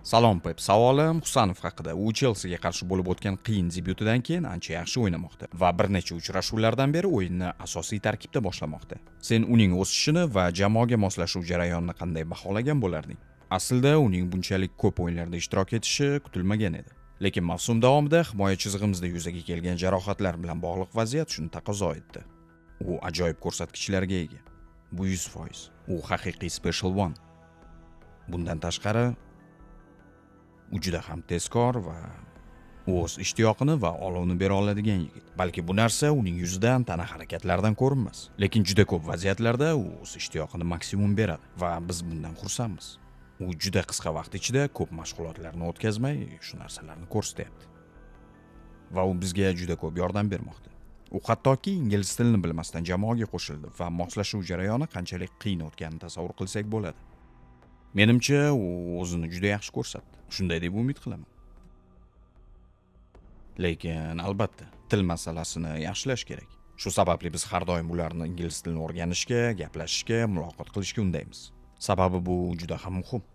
Salom, Pep. Savolim Husanov haqida. U Chelsiga qarshi bo'lib o'tgan qiyin debyutidan keyin ancha yaxshi o'ynamoqda va bir necha uchrashuvlardan beri o'yinni asosiy tarkibda boshlamoqda. Sen uning o'sishini va jamoaga moslashuv jarayonini qanday baholagan bo'larding? Aslida uning bunchalik ko'p o'yinlarda ishtirok etishi kutilmagan edi. Lekin mavsum davomida himoya chizig'imizda yuzaga kelgan jarohatlar bilan bog'liq vaziyat shuni taqozo etdi. U ajoyib ko'rsatkichlarga ega. Bu 100%. U haqiqiy special one. Bundan tashqari, u juda ham tezkor va o'z ishtiyoqini va olovni bera oladigan yigit. Balki bu narsa uning yuzidan, tana harakatlaridan ko'rinmas. Lekin juda ko'p vaziyatlarda u o'z ishtiyoqini maksimum beradi va biz bundan xursandmiz. U juda qisqa vaqt ichida, ko'p mashg'ulotlarni o'tkazmay, shu narsalarni ko'rsatyapti. Va u bizga juda ko'p yordam bermoqda. U hattoki ingliz tilini bilmasdan jamoaga qo'shildi va moslashuv jarayoni qanchalik qiyin o'tganini tasavvur qilsak bo'ladi. Menimcha, u o'zini juda yaxshi ko'rsatdi. Shunday deb umid qilaman. Lekin albatta, til masalasini yaxshilash kerak. Shu sababli biz har doim ularni ingliz tilini o'rganishga, gaplashishga, muloqot qilishga undaymiz. Sababi bu juda ham muhim.